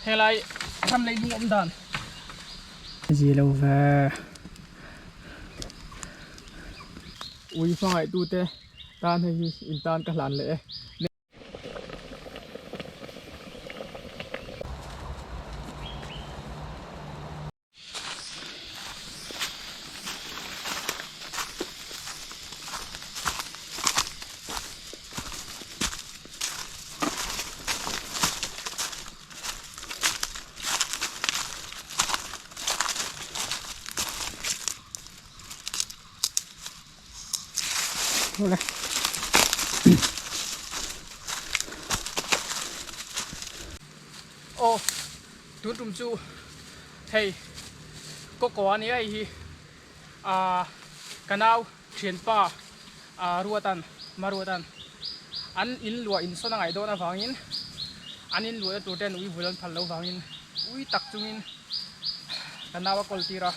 Helai ram leilung awm dan. Zi lo ve. Ui hmangaih tute tan hei hi in tan ka hlan leh e. Aw tun tum chu hei kawkaw a nia hei hi ah ka nau thianpa ah Ruatan Maruatan an in luah in sawn a ngaih dawn avangin an in luahna tur ten ui vul an phal loh vangin ui tak chungin ka nau a kawl tir a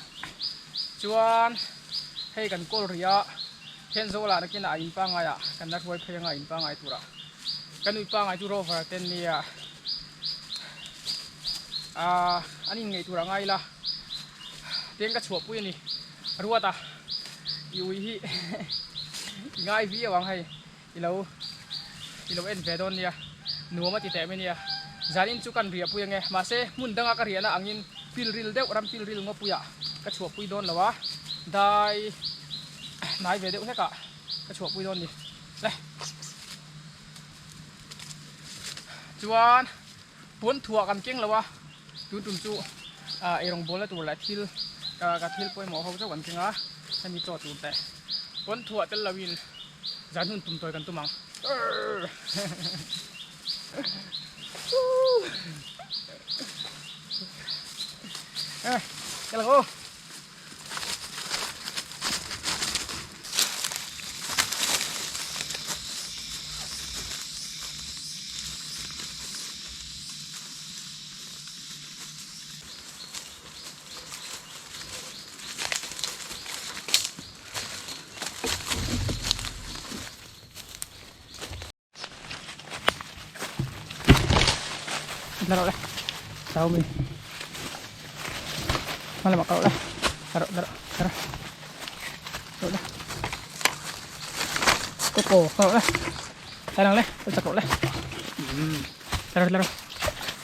chuan hei kan kawl rih a Thenzawl ah nakinah a in pangngai ah kan la hruai phei anga in pangngai turah Ka nui pangai chu Rover te nia aaa an inngeih tur a ngai ila teng ka chhuahpui a ni Ruata i ui hi i ngai viau ang hei i lo i lo en ve dawn nia nuam a ti teh mai nia zanin chu kan riahpui ange mahse hmun danga ka riahna angin pilril deuh ram pilril ngawpuiah ka chhuahpui dawn lo a dai hnai ve deuh hlekah ka chhuahpui dawn ni le. Chuan pawn thuah kan keng lo a, tun tum chu eirawng bawlna tur leh thil ka thil pawimawh ho chauh kan keng a, hemi chaw tur te pawn thuah tel loin zan hun tum tawi kan tum ang. Ka lang aw. Laro le. Tao mi. Malam kau le. Laro laro laro. Laro le. Koko laro le. Tarang le. Chak le. Laro laro.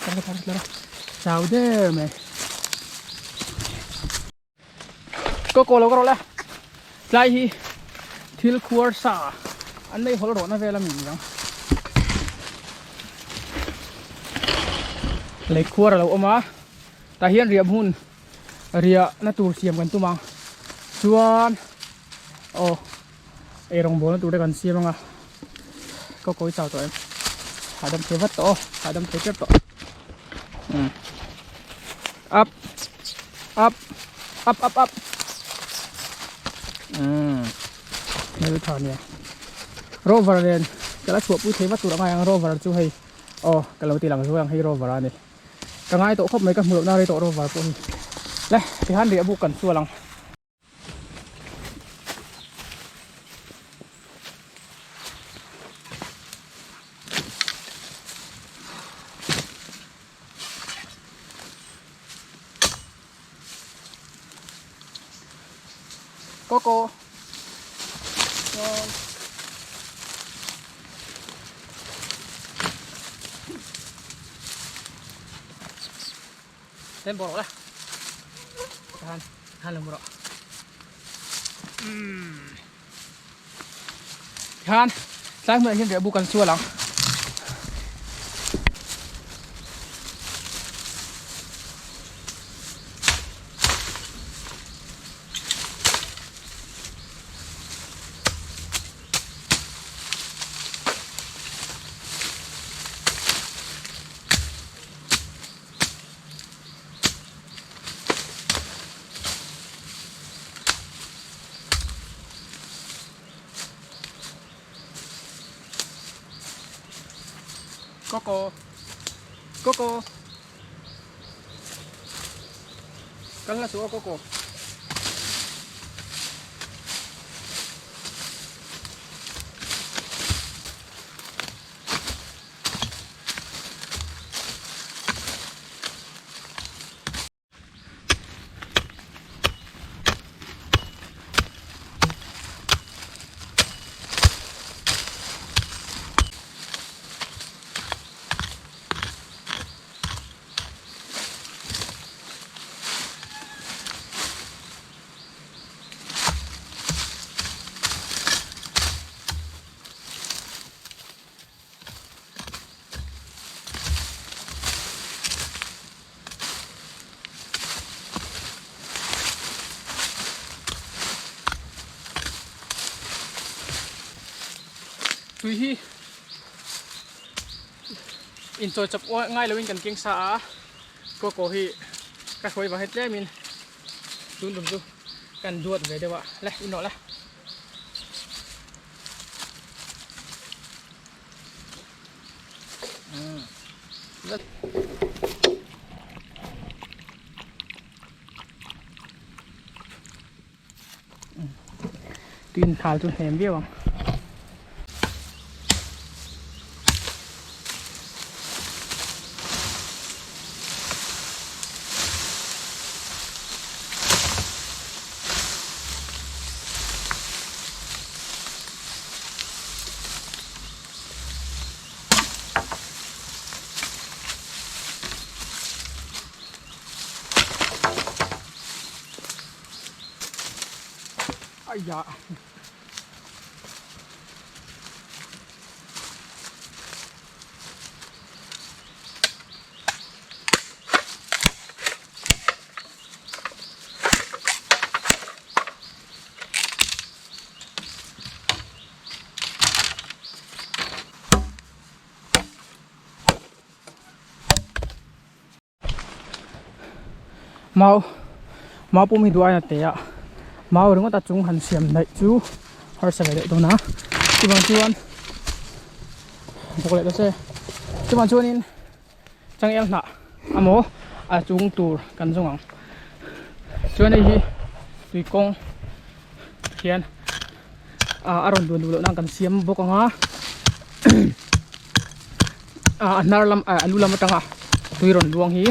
Laro laro laro. Chào der mày. Koko lo ka rawh le tlai hi thil khuar sa an nei hawl rawhna vel a mi niang lei khuar a lo awm a tah hian riah hmun riah na tur siam kan tum ang chuan aw eirawng bawlna tur te kan siam ang a koko hi chau tawh em hahdam thei vat tawh aw hahdam thei tep tawh up up up up up hmel tha nia rover nen ka la chhuahpui thei vat tur a ngai ang rover chu hei aw ka lo ti lang zuai ang hei rover a ni ka ngai tawh khawp mai ka hmu loh na rei tawh rover pawh hi le tihian riahbuk kan sual ang. Coco. Lên bộ đây. Han, han là một độ. Han, tlai hmunah hian riahbuk kan sual ang. Coco Coco Kal na suo Coco Hrui hi inchawi chawp ngai loin kan keng sa a, kawkaw hi ka hruai vang hi tlemin tun tum chu kan duat ve deuh a, le inawh la. Tuin hal chu hnem viau ang. Aiya. Mau mau pum hi duh aia te a mau ringawt a chung han siam daih chu harsa ve deuh dawn a chuvang chuan bawk leh ta che chuvang chuanin changel hnah amaw a chung tur kan zawng ang chuan hei hi tui kawng hian a rawn luan duh loh nan kan siam bawk ang a a hnar lam a lu lam atanga tui rawn luang hi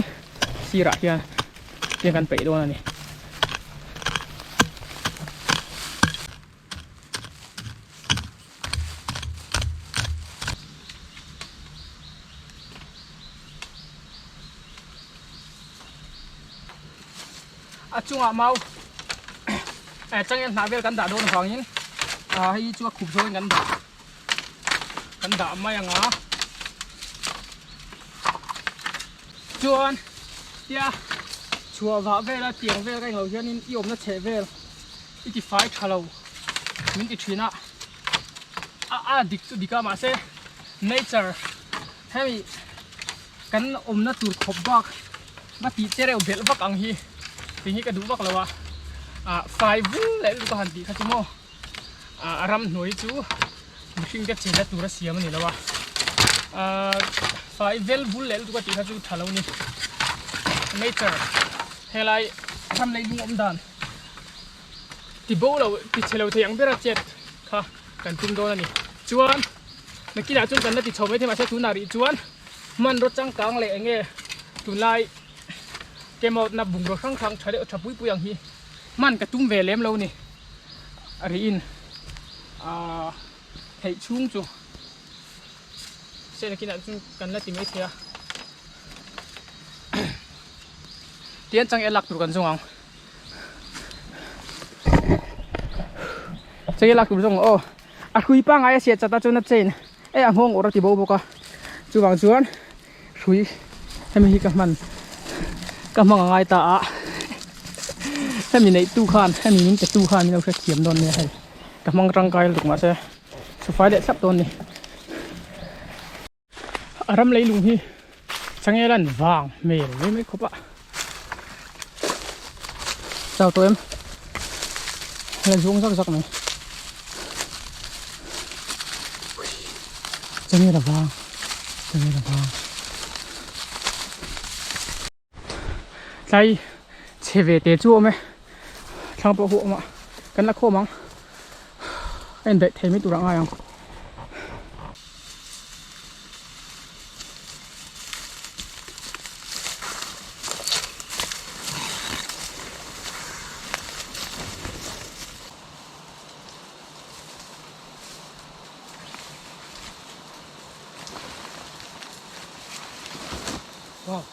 sirah hian tiang kan peih dawn a ni. A chungah mau changel hnah vel kan dah dawn avangin hei chu a khup zawngin kan dah kan dah mai ang a chuan tia chhuah vah vela tiang vel ka englo hianin i awmna chheh vel i ti fai tha lo min ti thin a a a dik chu dik a mahse nature hemi kan awmna tur khawp bak va tih che reuh belh vak ang hi tih hi ka duh vak lo a ah fai vul leh lutuk a han tih kha chu maw ah a ramhnuai chu mihring te chenna tur a siam a ni lo a ah fai vel vul leh lutuk a tih kha chu tha lo a ni nature helai ram leilung awm dan. Ti bo lo, ti chhe lo thei ang bera chet kha kan tum dawn a ni. Chuan nakinah chuan kan la ti chho mai thei mahse tunah rih chuan hmanraw changkang leh eng nge tunlai kemawtna bungraw hrang hrang tha deuh tha pui pui ang hi hman ka tum ve lem lo ni. A rihin aaa theih chhung chu se nakinah chuan kan la ti mai thei a. Tian changel lak tur kan zawng ang. Chei lak tur zawng aw a hrui pangai a siah chat a chuan a chain e a nghawng awrh a ti bo bawk a chuvang chuan hrui hemi hi ka hman ka hmang a ngai ta a hemi neih tu khan hemi min pe tu khan min lo hrethiam dawn nia hei ka hmang tangkai lutuk mahse chhufai leh thlap dawn a ni. A ram leilung hi changel an vang hmel mai mai khawp a chau tawh em la zuang zak zak mai changel a vang changel a vang tlai chhe ve te chu a awm e thlang pawh hu a awm a kan la khawm ang a indaih thei mai turah a ngai ang. Wow.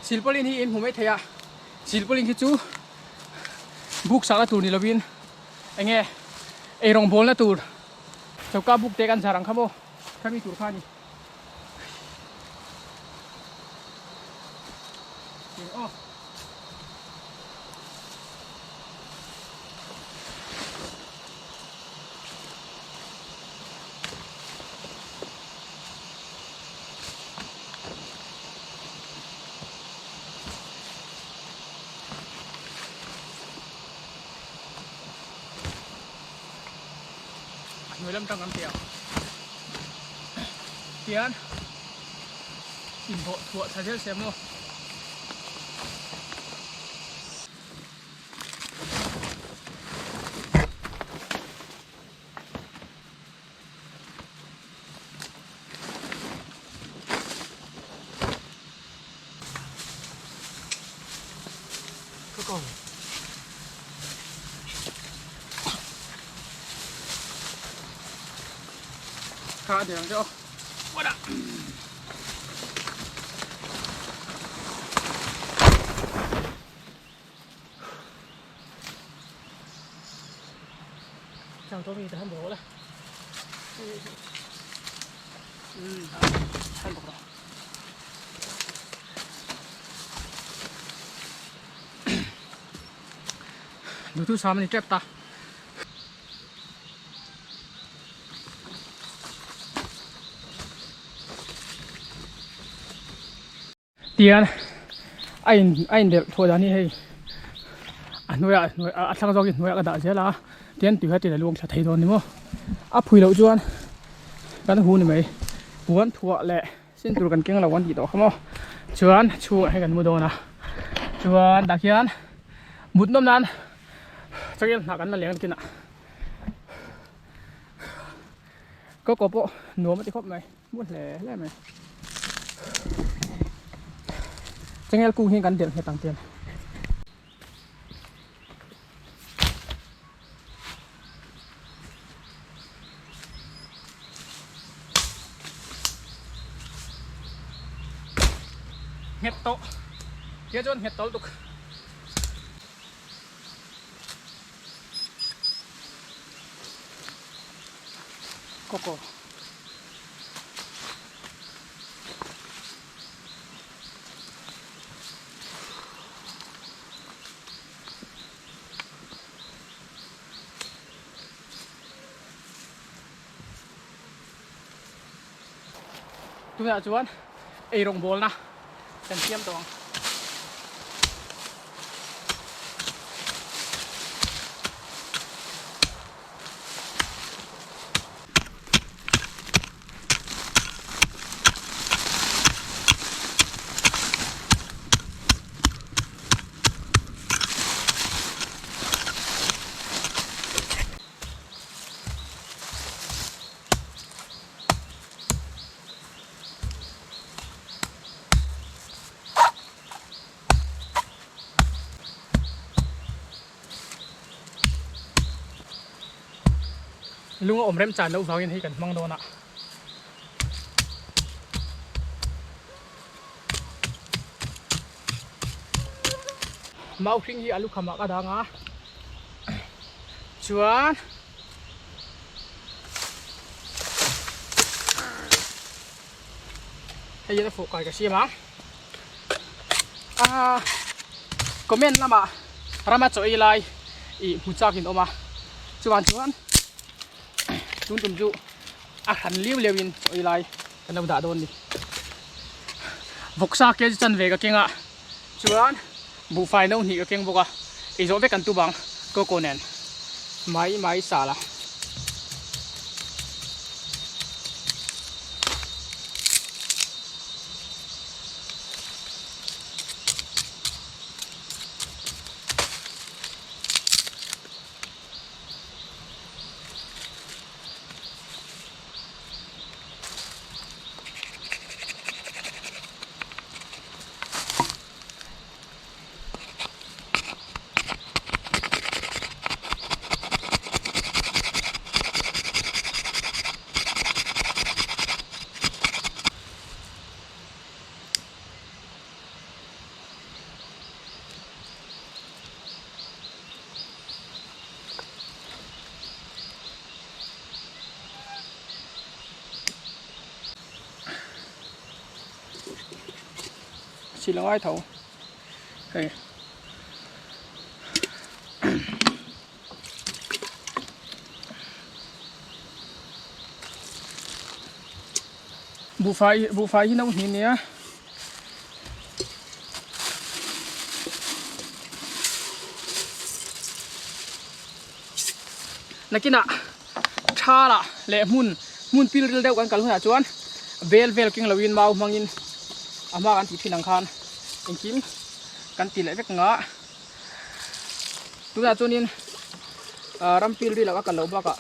Silpaulin hi in hmu mai thei a silpaulin hi chu buk sakna tur ni lovin enge eirawng bawlna tur choka buk te kan zar ang kha maw khami tur kha a ni. hnuai lam tang kan ti ang. Tian inbawh thuah thla zel se maw. Kha a deng deuh a. Chào tôi mình han bawk la. Han bawk rawh. Duhtu sam a ni tep ta. Tian a in a indelh thuah dan hi hei a hnuaiah a thlang zawk hi hnuaiah ka dah zel a tian tui kha tina luang thla thei dawn ni maw a phui loh chuan kan hu ni mai puan thuah leh sin tur kan keng lo an tih tawh kha maw chuan chhungah hian kan mu dawn a chuan tah khian mut nawm nan changel hnah kan la leng nakinah ka kaw pawh nuam a ti khawp mai. Mu hle hle mai. Changel kung hi kan delh nghet ang tian. Nghet tawh. Tia chuan nghet tawh lutuk. Koko. Tunah chuan ei rawngbawlna kan siam tawh ang. Lung a awm rem chan loh vangin hei kan hmang dawn a. Mau hring hi a lukham ah ka dang a chuan hei hian a fuh kai ka siam ang a comment lamah rama chaw ei lai ih hmu chak in awm a chuan chuan tun tum chu a hran liu liu in chaw ei lai kan lo dah dawn a ni vawksa kg chanve ka keng a. Chuan buhfai no hnih ka keng bawk a, ei zawh vek kan tu bang coco nen mai mai sal a. Chi la ngai tho hei buhfai buhfai hi no hnih nia. Nakinah. Thalah leh hmun hmun pil ril deuh kan kal hunah chuan bel vel keng loin mau hmangin a hma kan tih thin ang khan engkim kan ti leh vek ang a. Tunah chuanin ram pil ril ah a kal loh bakah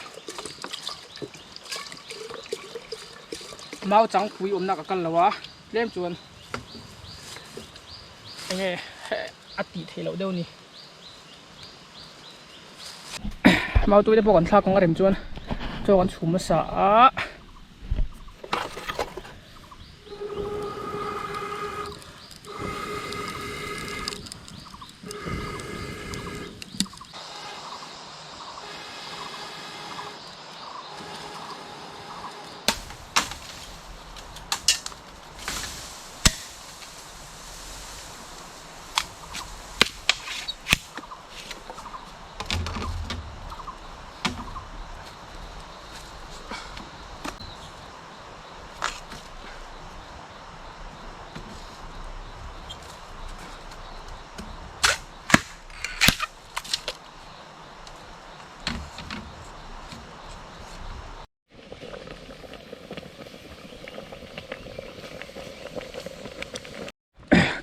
mau changpui awmna ka kal lo a tlem chuan enge a tih theih loh deuh a ni. Mau tui te pawh kan thlak ang a rem chuan chaw kan chhum hmasa a.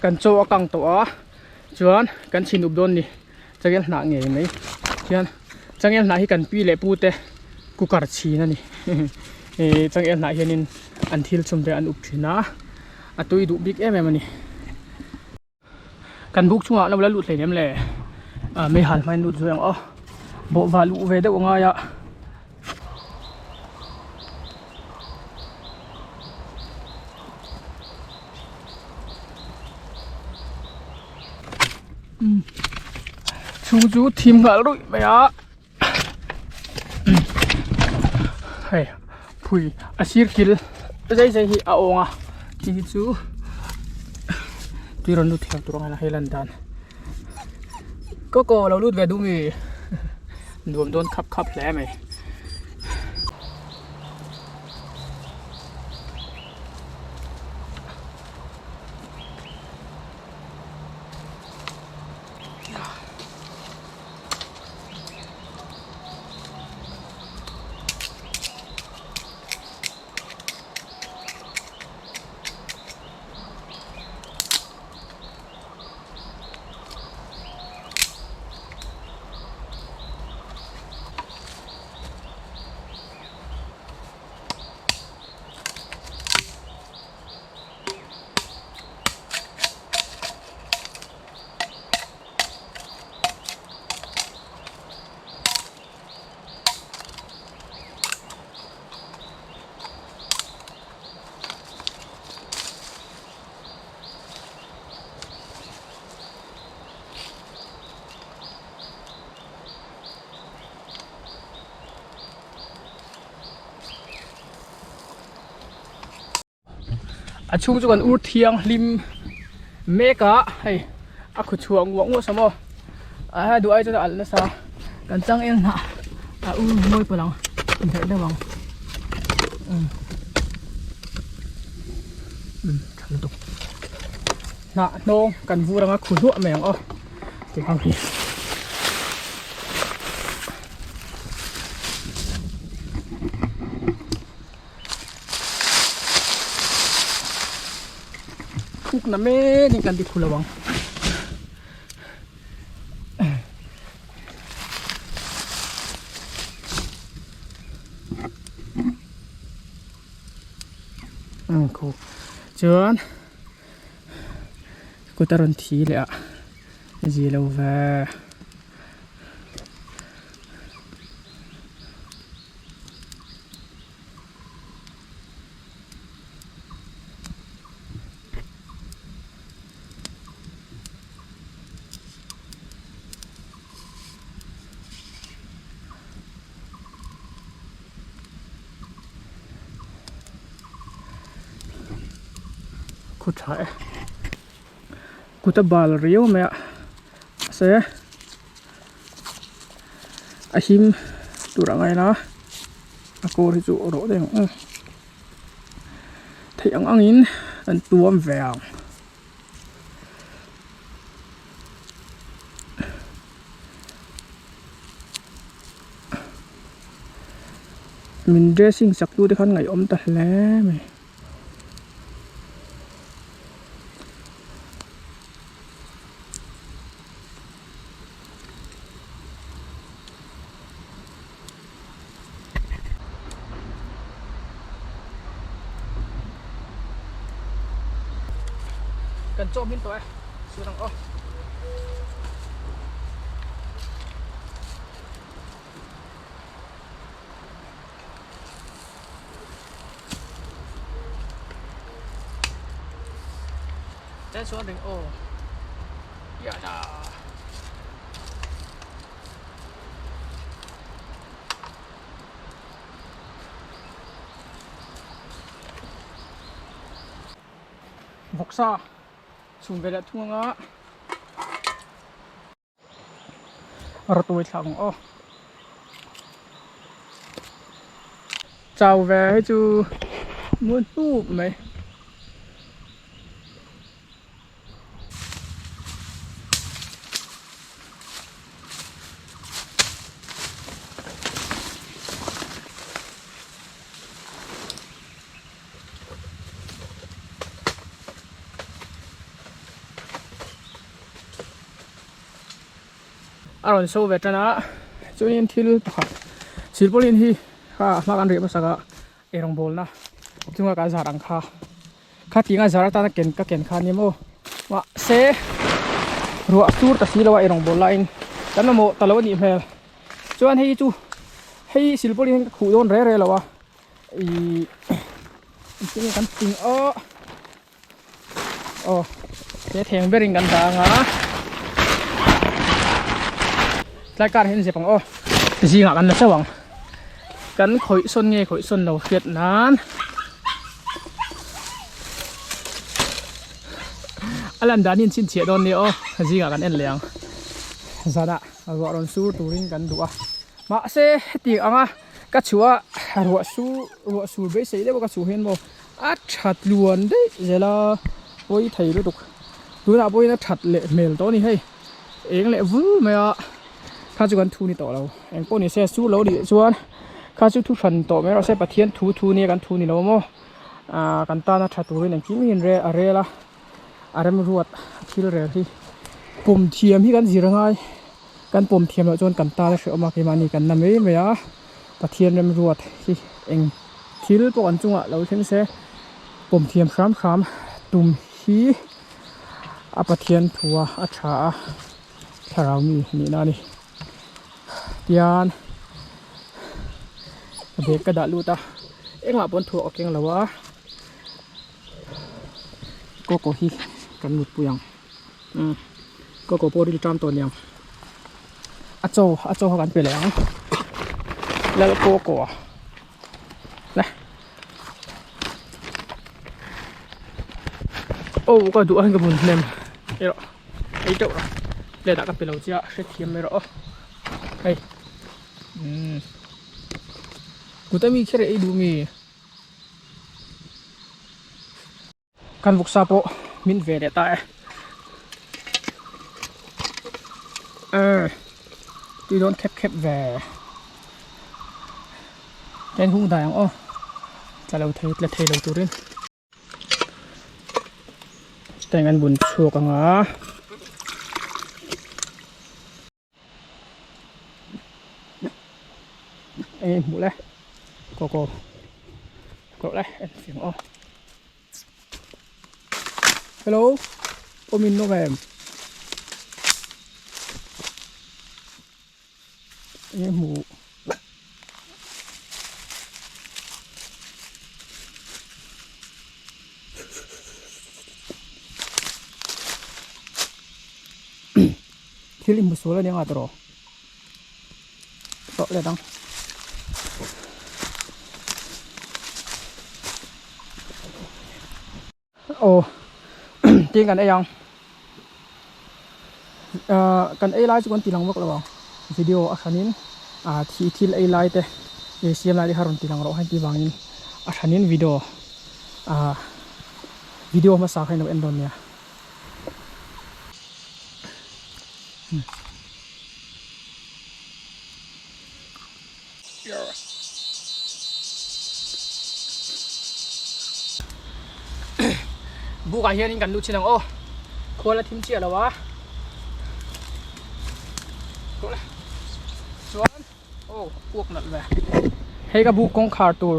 Kan chaw a kang tawh a chuan kan chhin up dawn ni changel hnah ngei mai hian changel hnah hi kan pi leh pu te cooker chhin a ni ih changel hnah hianin an thil chhum te an up thin a a tui duh bik em em a ni. Kan buk chungah lo la lut hlei nem le ah mei hal hmain lut zui ang aw bawhva luh ve deuh a ngai a. Chhung chu thim nghal ruih mai a hei phui a sir kil zai zai hi a awng a khi hi chu tui rawn lut thiam tur ang a hei lan dan kawkaw lo lut ve duh mi nuam dawn khap khap hle mai. A chhung chu kan ur thianghlim mek a hei a khaw chhuah nguah nguah sam aw a duh ai chuan a alh nasa kan chang eng hnah a ur mawi palh ang inherh deuh ang umm umm tha lutuk hnah hnawng kan vur anga khu hluah mai ang aw tih ang hi. Thuk na mek in kan ti thu lo ang. Umm khu chuan kut a rawn thi leh a zi lo ve. Khu tha e kut a bal riau mai a mahse a him tur a ngaina a kawr hi chu a rawh deuh ang theih ang angin an tuam ve ang. Min dressing sak tu te khan ngaihawm ta hle mai. Kan chaw hmin tawh e sur ang aw. Chen chuan ring aw yana. Vawksa chhum ve leh thung anga rawtuai thlak ang aw. Chau ve hei chu muan hnup mai. A rawn so ve tan a chuanin thil pakhat silpawlin hi kha a hma kan rih hmasak a eirawngbawlna chunga kan zar ang kha. Khating a zar atana ken ka ken kha a ni maw mahse ruah sur ta si lo a ei rawng bawl laiin kan mamawh ta lo a nih hmel chuan hei chu hei silpawlin hian ka khuh dawn re re lo a ihh engtin nge kan ping aw aw he theng berin kan dah ang a tlai kar hian zep ang aw zingah kan la chauh ang. Kan khawih sawn nge khawih sawn lo hriat nan a lan dan hi an chhinchhiah dawn nia aw zingah kan en leh ang zanah ruah rawn sur turin kan duh a mahse heti anga ka chhuah a ruah su ruah sur beisei deuh a ka chhuah hian maw a that luan daih zel a pawi thei lutuk tunah pawhin a that leh hmel tawh a ni hei eng leh vul mai a. Kha chu kan thu ni tawh lo eng pawh ni se chu lo nih chuan kha chu thu hran tawh mai rawh se Pathian thu thu nia kan thu ni lo maw ah kan tana tha turin engkim hi a rel a a remruat thil rel hi pawm thiam hi kan zir angai kan pawm thiam loh chuan kan tana hrehawm a keimahni kan na mai mai a Pathian remruat hi eng thil pawh kan chungah lo thleng se pawm thiam hram hram tum hi a Pathian thua a tha a. Thlarau mi nihna a ni. Tian bag ka dah lut a, engah pawn thuak a keng lo a, kawkaw hi kan mutpui ang, umm kawkaw pawh ril ṭam tawh a niang, a chaw a chaw kha kan pe leh ang, lal kawkaw a le aw ka duh a ka bun hnem erawh. Ei teuh rawh plate ah ka pe lo chiah hrethiam mai rawh aw hei umm kut ami kher ei duh mi kan vawksa pawh min ve leh ta e eh tui dawn khep khep ve chen hung dai ang aw tla lo thei tla thei lo turin. Tank an bun chhuak ang a. Eng hmuh le ko ko ko le en fiang aw. Hello awm in nawm em eng hmuh. Thil i hmu sual a nia nga tawh tawh let ang. Aw tin kan ei ang ah kan ei lai chu kan ti lang vak lo ang video a hranin ah thi thil ei lai te ei siam lai te kha rawn ti lang rawh heng tih vangin a hranin video ah video hmasa kha in lo en dawn nia. Buk ah hianin kan lut chin ang aw. Khua la thim chiah lo a. Chuan aw uak nalh ve. Hei ka buk kawngkhar tur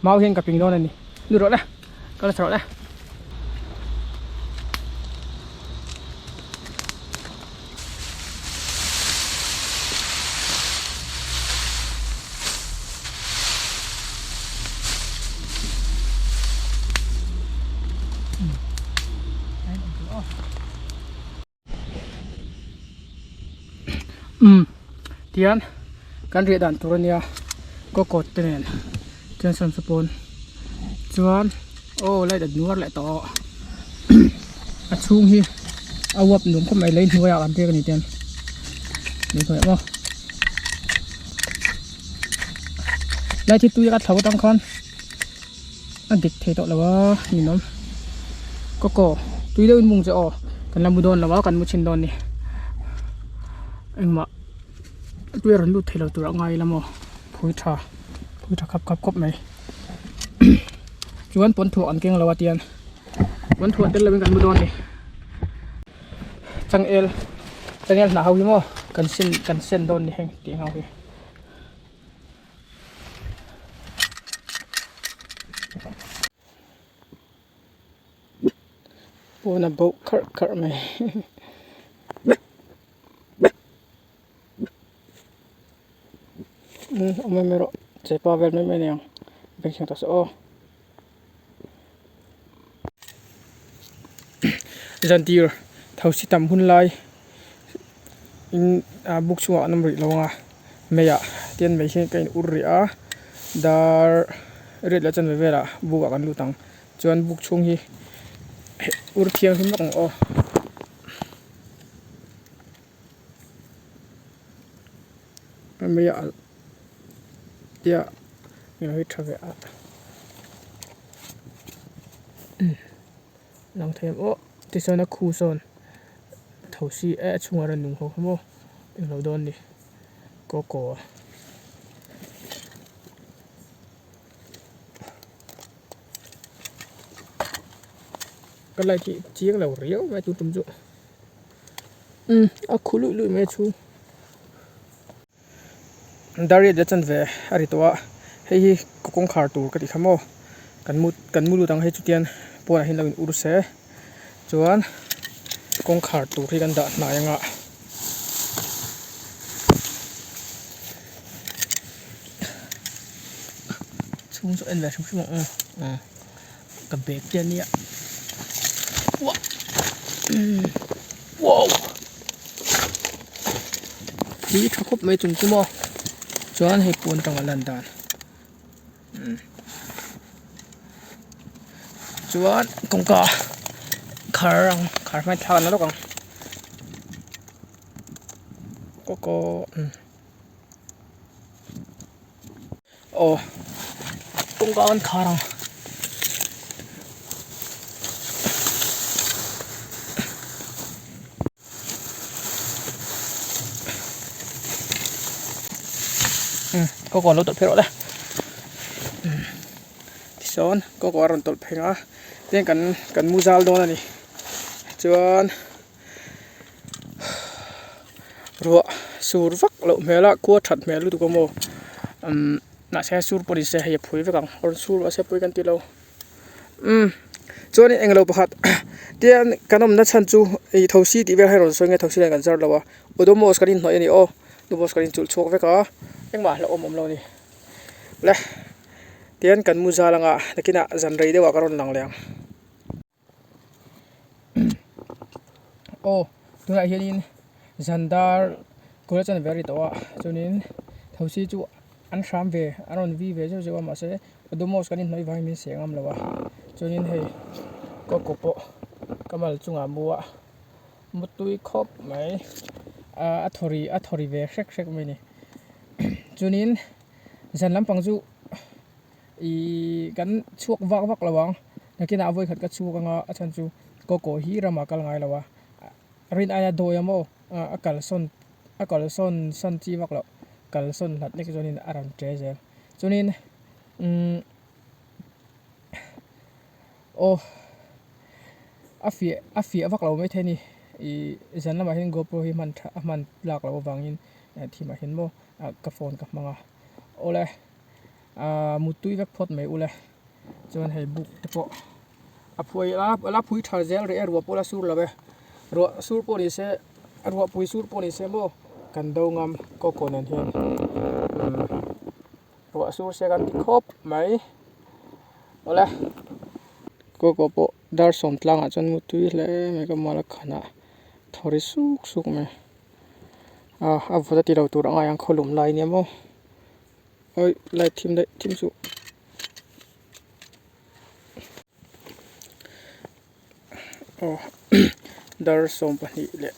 mau hian ka ping dawn a ni. Lut rawh le. Ka la chho rawh le. Umm tian kan riah dan tur ania kaw kawt te nen chuan sawn saw pawn chuan aw light a nuar leh tawh a chhung hi a uap nuam khawp mai lei hnuaiah kan riak a ni tian lei hnuaiah maw. Lai thi tui a thlo atang khan a dik thei tawh lo a ninawm kaw kaw tui deuhin mung che aw kan la mu dawn lo a kan mu chhin dawn a ni engmah tui a rawn lut thei lo tur a ngai ila maw phui tha phui tha khap khap khawp mai chuan pawn thuah an keng lo a tian pawn thuah tel lovin kan mu dawn a ni. Changel changel hnah ho hi maw kan sen kan sen dawn ni heng tih ho hi. Pawn a bauh kharh kharh mai umm awm em erawh chepa vel mai mai a ni ang bengchheng tawh se aw. Zantir thosi tam hun lai in ah buk chhungah an awm rih lo ang a meiah tian mei hi ka in ur rih a dar riat leh chanve velah buk ah kan lut ang chuan buk chhung hi ur thianghlim vak ang aw. Meiah alh tia eng hi tha ve a lang thei em aw tichuan a khu sawn thosi eh a chhungah rawn nung ho kha maw englo dawn ni kaw kaw a. Ka light hi chiang lo riau mai tun tum chu umm a khu luih luih mai a chhung. Dariat leh chanve a ri tawh a hei hi ka kawngkhar tur ka tih kha maw kan mu kan mu lut ang hei chutian pawnah hian lo in ur se chuan kawngkhar tur hi kan dah hnai anga chhung chu en ve hrim hrim ang aw ka bag te ania uah wow hi tha khawp mai chung chu maw chuan hei pawn atanga lan dan chuan kawngka khar ang khar hmai thlak an la lawk ang kaw kaw Aw kawngka kan khar ang. Kaw kaw lo tawlh phei rawh le tichuan kaw kaw a rawn tawlh phei ang a tin kan kan mu zal dawn a ni chuan. Ruah sur vak loh hmel a khua that hmel lutuk a maw umm mahse sur pawh ni se hei a phui vek ang rawn sur mahse pui kan ti lo umm chuanin englo pakhat tian kan awmna chhan chu ih thosi tih vel hi a rawn sawi nge thosi nen kan zar lo a odomos kan inhnawih a ni aw odomos kan inchulh chhuak vek a engmah hlauhawm a awm lo a ni le tian kan mu zal anga nakinah zan rei deuhah ka rawn lang leh ang. Aw tunah hianin zandar kawr a chanve a ri tawh a chuanin thosi chu an hram ve an rawn vi ve zeuh zeuh a mahse odomos kan inhnawih vangin min seh ngam lo a chuanin hei kawkko pawh ka mal chungah a mu a mutui khawp mai ah a thaw ri a thaw ri ve hrek hrek mai a ni chuanin zan lampang chu. Ihh kan chhuak vak vak lo ang nakinah vawi khat ka chhuak anga a chhan chu kawkaw hi ramah kal ngai lo a rin aia dawi a maw a kalsawn a kalsawn san chi vak loh kalsawn hlat lek chuanin a rawn che zel chuanin umm aw. A fiah a fiah vak lo maithei a ni ih zan lamah hian GoPro hi hman tha a hman lak loh avangin thimah hian maw ka phone ka hmang a awle ah muttui vek phawt mai ule chuan hei book te pawh a phui a la phui tha zel rih e ruah pawh la sur lo e ruah sur pawh ni se ruah pui sur pawh ni se maw kan do ngam kawkaw nen hian ruah sur se kan ti khawp mai awle kawkaw pawh dar sawm tlangah chuan muttui hle mai ka mal a khanah thaw ri suk suk mai a a vawt a ti lo tur ang aiang khawlum lai nia maw awi light thim daih thim suh aw dar 12 leh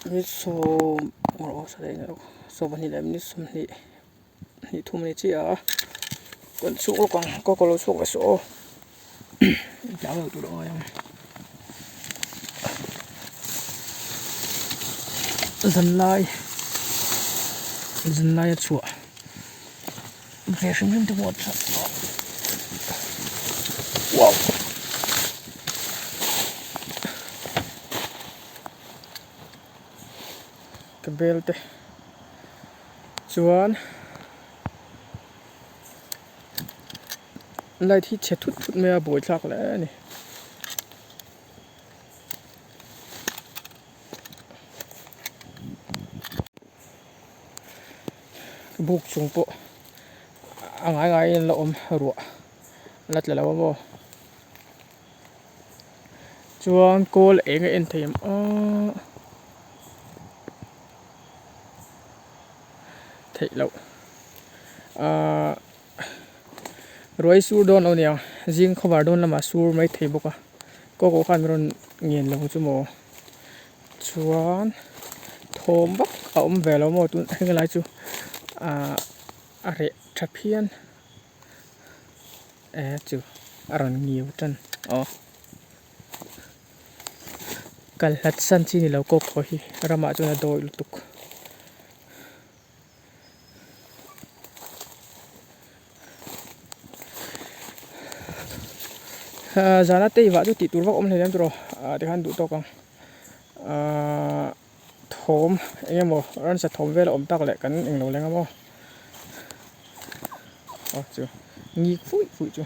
minute sawm 12 leh minute 20 hnih thum a ni chiah a kan chhuk lawk ang ka kawr lo chhuak ve suh aw tlang lo tur a ngai ang zanlai zanlai a chhuah ve hrim hrim te pawh a tha wow ka bel te. Chuan light hi chhe thut thut mai a buaithlak hle a ni. Buk chung pawh a ngai ngaiin la awm ruah la tla lo a maw chuan kawl eng a en thei ang aw. Theih loh ahh ruai sur dawn lo nia zing khawvar dawn lamah sur mai thei bawk a kawkawh khan rawn ngen lo chu maw chuan thawm vak a awm ve lo maw tun heng lai chu ahh a reh tha phian e chu a rawn ngiu tan aw. Kal hlat san chi ni lo kawk pawh hi ramah chuan a dawi lutuk. Ahh zana tei vah chu tih tur vak awm hlei lem tawh ah tikhan duh tawk ang ahh thawm eng emaw ransa thawm vel a awm tak leh kan englo leng a maw aw chu ngik fuih fuih chu.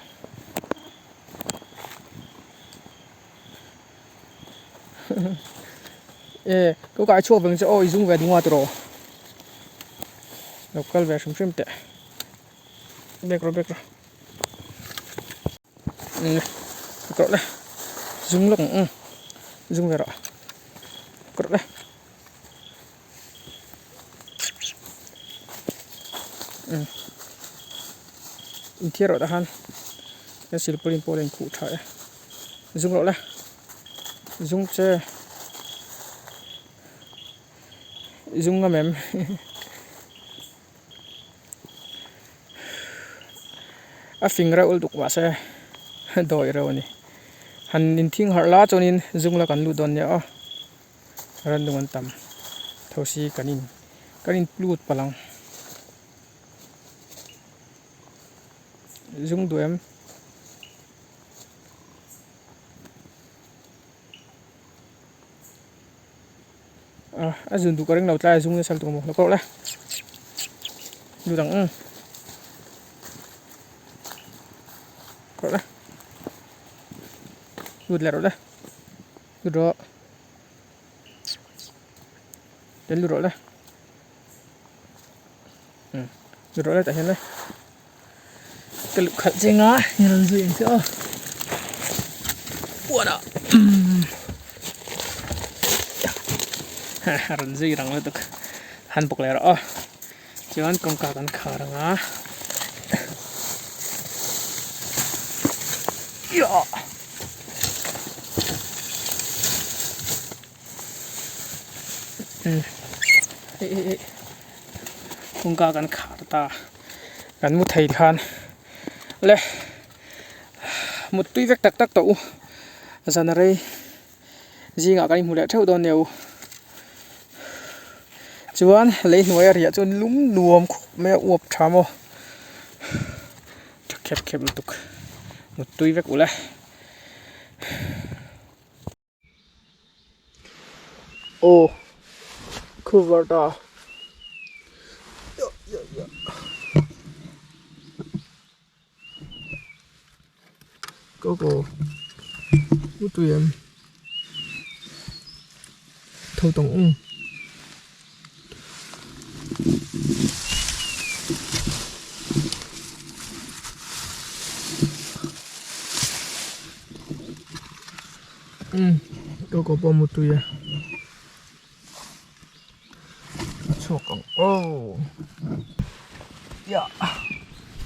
E ka kai chhuak veng che aw i zung ve ding a tiraw lo kal ve hrim hrim teh bek rawh bek rawh umm ka rawh le zung lawk ang umm zung ve rawh ka rawh le. Inthiar rawh tah khan he silpauline pawh a la inkhuh tha e zung rawh le zung che zung ngam em a fing reuh lutuk mahse dawi reuh a ni han inthing harh la chuanin zung la kan lut dawn nia aw. Rannung an tam tho si kan in kan in lut palh ang zung duh em ah a zun duh ka ring lo tlai a zung nasa lutuk maw lo kawrh le lut ang ang kawrh le lut leh rawh le. Lut rawh Tel lut rawh le umm lut rawh le tah hian le ka luh khalh cheng a ni rawn zui ang che aw puanah umm a rawn zui rang lutuk han bawk leh rawh aw chuan kawngka kan khar ang a Yah. Kawngka kan khar ta kan mu thei khan le muttui vek tak tak tawh u zan a rei zingah kan inhmu leh theuh dawn nia u chuan lei hnuai a riah chuan lum nuam khawp mai a uap tha maw tha khep khep lutuk muttui vek ulh e. Aw cover ta Coco u tui em tho tawng ung. Umm coco pawh mu tui e a chhuak ang aw ya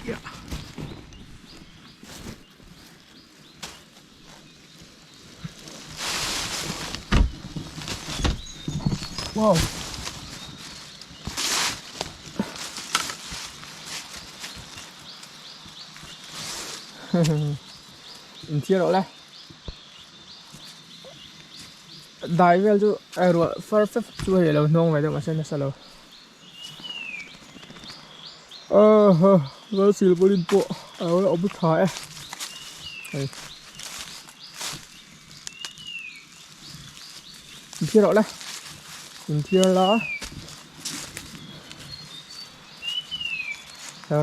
ya wow inthiar rawh le dai vel chu a ruah far fep chu hei alo hnawng ve deuh mahse nasa lo aha val silpaulin pawh a lo la awm tha e hei inthiar rawh le inthiar la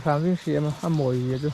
hram vin hri em a a mawi zia chu.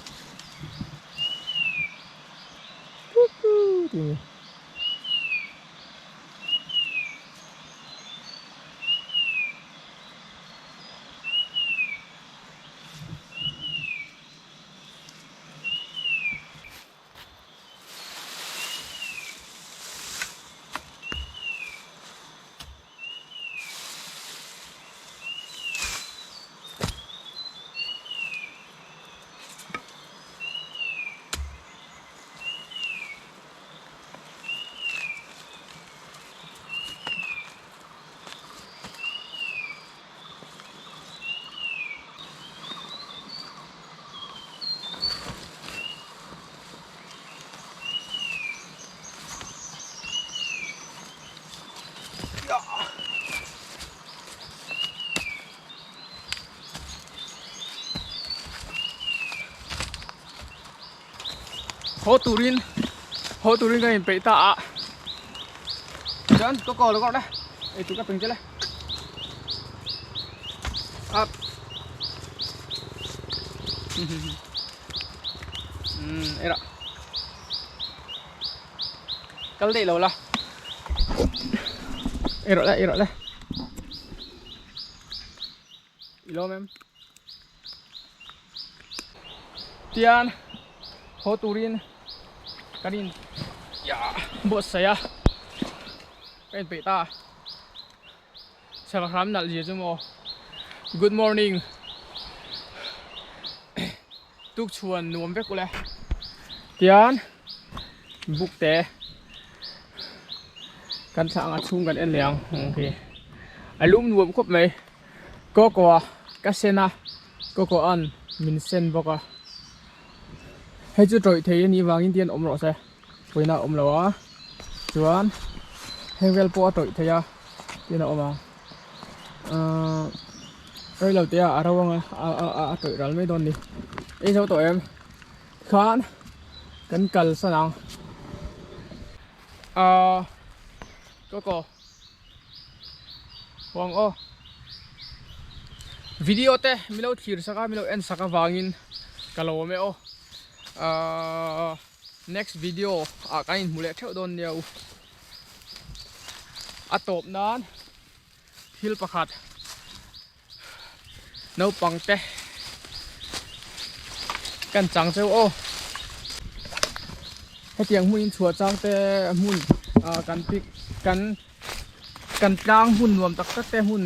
Haw turin haw turin ka inpeih ta a chuan ka call rawh le ei tur ka peng che le up um ei rawh kal daih lo la ei rawh le ei rawh le i lawm em tian haw turin kan in buatsaih a ka inpeih ta chhel hram nalh zia chu maw good morning tukchhuan nuam vek ule tian book te kan thlah anga chhung kan en leh ang khi a lum nuam khawp mai. Coco a ka sen a Coco an min sen bawk a hei chu tawih thei anih vangin tian awm rawh se pawina a awm lo a chuan heng vel pawh a tawih thei a tian a awm ang ahh rei lo te ah a ro ang a a tawih ral mai dawn a ni ei zo tawh em khan kan kalsan ang ahh Coco. Huang aw video te milo thlir sak a milo en sak avangin ka lo awm e aw ahh next video ah kan inhmu leh theuh dawn nia u a tawp nan thil pakhat naupang te kan chang cheu aw hetiang hmun in chhuah chang te hmun ah kan pic kan kan tlang hmun nuam tak tak te hmun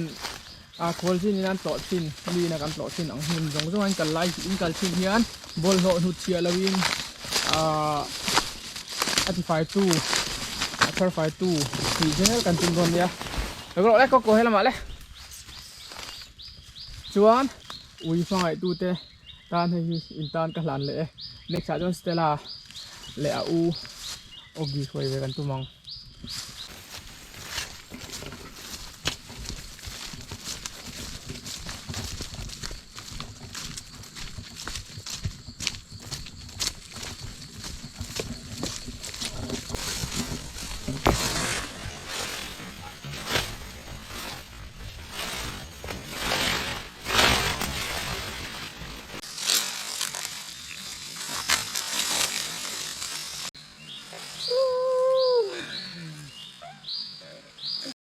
ah khawl chin in an tlawh thin mi in a kan tlawh thin ang hmun zawng zawng a in kal lai in kal thin hian bawlhhlawh hnut chhiah lo in ah a tifai tu a thar fai tu tih zel kan tum dawn nia rawh le kawk kaw helamah le. Chuan ui hmangaih tute tan hei hi in tan ka hlan leh e next ah chuan Stella leh a u Oggy hruai ve kan tum ang.